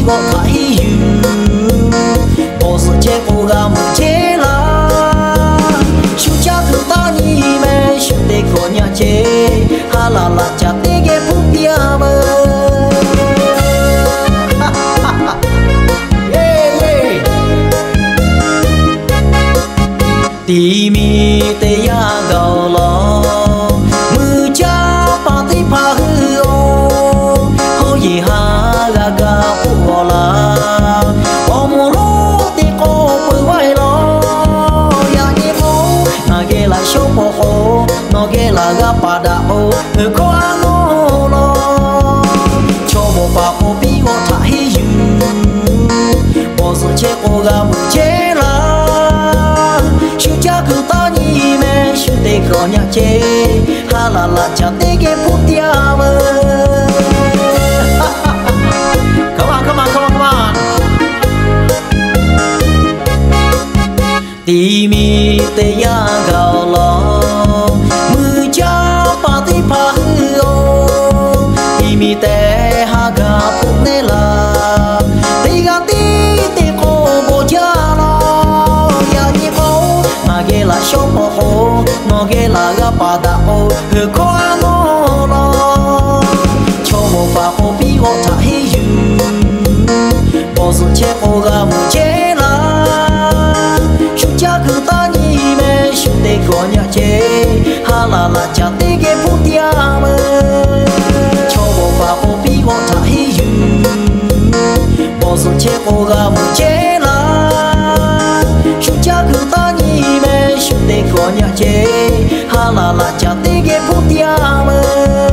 k'awꞈ htaꞈ henˇ yuˬ. Bawˬ zuhꞈ chehˇ k'o g'a meuꞈ chehˇ laˇ. Shu caˇ kuiˬ taˇ nyi meh shu te kawꞈ nyaˇ ceˇ. Ha laˬ laˬ caꞈ teˇ geh hpuˇ piˇ-a meuˬ. Tiˇ miˬ teˇ yanˇ gaˬ-oˬ law, mui caˇ paˍ teˇ hpaˍ hui-oˬ, hawˉ yeˬ ha g'a gaˬ k'oˆ g'awˬ laˇ. Awˬ moˍ lonˉ teˇ k'oˆ peuˬ vaˇ-e law, yaꞈ nyi k'o, ngaˬ geh laꞈ shawˉ paw k'o, nawˬ geh laꞈ g'a paˍ daꞈ k'o, heuˬ hkawˇ a nawˉ law. Chaw bawˬ paˍ k'o piˇ g'awˆ htaꞈ henˇ yuˬ. Bawˬ zuhꞈ chehˇ k'o g'a meuꞈ chehˇ laˇ. Shu caˇ kuiˬ taˇ nyi meh shu te kawꞈ nyaˇ ceˇ. Ha laˬ laˬ caꞈ teˇ geh hpuˇ piˇ-a meuˬ. Tiˇ miˬ teˇ yanˇ gaˬ-oˬ law, mui caˇ paˍ teˇ hpaˍ hui-oˬ, tiˇ miˬ tehꞈ ha gaˬ hpuˆ neˇ laˇ. Teˇ g'aˇ tiˉ teˇ k'oˆ bon jaˇ law, yaꞈ nyi k'o, ngaˬ geh laꞈ shawˉ paw k'o, nawˬ geh laꞈ g'a paˍ daꞈ k'o, heuˬ hkawˇ a nawˉ law. Chaw bawˬ paˍ k'o piˇ g'awˆ htaꞈ henˇ yuˬ. Bawˬ zuhꞈ chehˇ k'o g'a meuꞈ chehˇ laˇ. Shu caˇ kuiˬ taˇ nyi meh shu te kawꞈ nyaˇ ceˇ. Ha laˬ laˬ caꞈ teˇ geh hpuˇ piˇ-a meuˬ. Chaw bawˬ paˍ k'o piˇ g'awˆ htaꞈ henˇ yuˬ. Bawˬ zuhꞈ chehˇ k'o g'a meuꞈ chehˇ laˇ. Shu caˇ kuiˬ taˇ nyi meh shu te kawꞈ nyaˇ ceˇ. Ha laˬ laˬ caꞈ teˇ geh hpuˇ piˇ-a meuˬ.